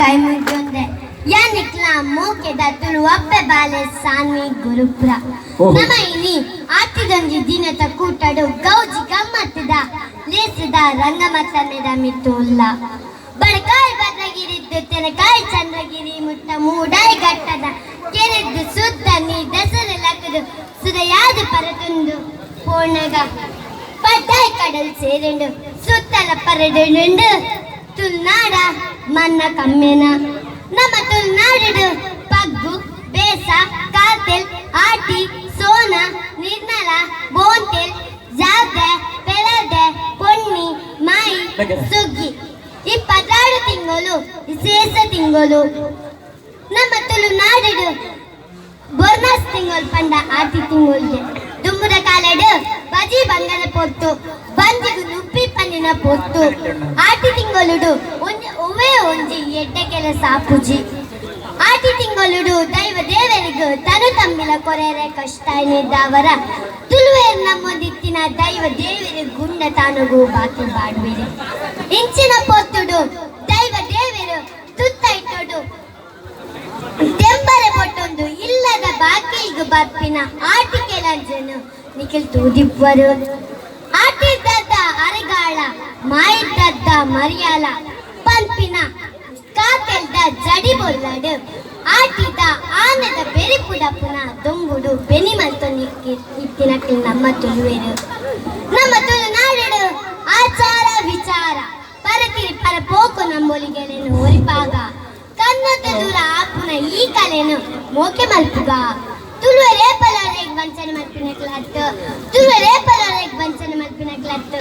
ಕೈ ಮುಗಿಯೊಂದೆ. ಯಾನಿಕ್ಲ ಮೋಕೆದ ತುಳುವಪ್ಪೆ ಬಾಲೆ ಸಾನ್ವಿ ಗುರುಪುರ. ಓಹೋ. ನಮ್ಮ ಇನಿ ಆತಿದೊಂಜಿ ದಿನದ ಕೂಟಡು ಗೌಜಿ ಗಮ್ಮತ್ತದ ಲೇಸದ ರಂಗಮತ್ತನೆದ ಮಿತ್ತುಲ್ಲ. ಬಡಕಾಯಿ ಭದ್ರಗಿರಿದ್ದು ತೆನಕಾಯಿ ಚಂದ್ರಗಿರಿ ಮುಟ್ಟ ಮೂಡಾಯಿ ಘಟ್ಟದ ಕೆರೆದ್ದು ಸುತ್ತ ನೀ ದಸರೆ ಲಕ್ಕದು ಸುದಯಾದ ಪರತುಂದು ಪೋಣಗ ಪಡ್ಡಾಯಿ ಕಡಲ್ ಸೇರಿಂಡು ಸುತ್ತಲ ಪರಡುಂಡು ತುಳ್ನಾಡ ಮನ್ನ ಕಮ್ಮೆನ. ನಮ್ಮ ತುಳ್ನಾಡು ಪಗ್ಗು, ಬೇಸ, ಕಾರ್ತೆಲ್, ಆಟಿ, ಸೋನ, ನಿರ್ಮಲ, ಬೋಂತೆಲ್, ಜಾದೆ, ಪೆರದೆ, ಪೊನ್ನಿ, ಮಾಯಿ, ಸುಗ್ಗಿ ಈ 16 ತಿಂಗಳು ವಿಶೇಷ ತಿಂಗಳು. ನಮ್ಮ ತುಳುನಾಡು ಬೊರ್ನಸ್ ತಿಂಗಳು ಪಂಡ ಆಟಿ ತಿಂಗಳಿಗೆ. ದುಂಬುದ ಕಾಲಡು ಬಜಿ ಬಂಗದ ಪೊತ್ತು, ಬಂಜಿಗು ನುಪ್ಪಿ ಪನ್ನಿನ ಪೊತ್ತು. ಆಟಿ ತಿಂಗಳುಡು ಒಂಜಿ ಒವ್ವೇ ಒಂಜಿ ಎಡ್ಡೆ ಕೆಲಸ ಆಪುಜಿ. ಆಟಿ ತಿಂಗಳುಡು ದೈವ ದೇವರಿಗೂ ತನು ತಮ್ಮಿಲ ಕೊರೆರೆ ಕಷ್ಟ ಎನ್ನಿದ್ದವರ ತುಳುವೇರ್ ನಮ್ಮೊಂದಿತ್ತಿನ ದೈವ ದೇವರ ಗುಂಡ ತಾನಗು ಬಾಕಿ ಬಾಡ್ಬೇರೆ. ಇಂಚಿನ ಪೊತ್ತುಡು ದೈವ ದೇವರು ತುತ್ತ ಇಟ್ಟುಡು ತೆಂಬರೆ ಬೊಟ್ಟೊಂದು ಇಲ್ಲದ ಬಾಕಿಲ್ಗು ಬರ್ಪಿನ ಆಟಿಕೆಲಂಜನು ನಿಖಿಲ್ ತೂದಿಪ್ಪರು. ಆಟಿದ್ದದ್ದ ಅರೆಗಾಳ, ಮಾಯಿದ್ದದ್ದ ಮರಿಯಾಲ ಪಂಪಿನ ಕಾತೆಲ್ದ ಜಡಿ ಬೊಲ್ಲಡು ಆಟಿದ ಆನದ ಬೆರಿಪುಡಪುನ ದೊಂಬುಡು ಬೆನಿ ಮಲ್ತೊ ಇತ್ತಿನಕ್ಲು ನಮ್ಮ ತುಳುವೆರು. ನಮ್ಮ ತುಳುನಾಡು ಆಚಾರ ವಿಚಾರ ಪರತಿರಿ ಪರ ಪೋಕು ನಮ್ಮೊಲಿಗೆಲೆನು ಒರಿಪಾಗ ಕನ್ನದ ದೂರ ಆಪುನ ಈ ಕಲೆನು ಮೋಕೆ ಮಲ್ಪುಗ. ತುಳುವರೇ ಪಲರೆಗ್ ವಂಚನೆ ಮಲ್ಪಿನ ಕ್ಲತ್, ತುಳುವರೇ ಪಲರೆಗ್ ವಂಚನೆ ಮಲ್ಪಿನ ಕ್ಲತ್.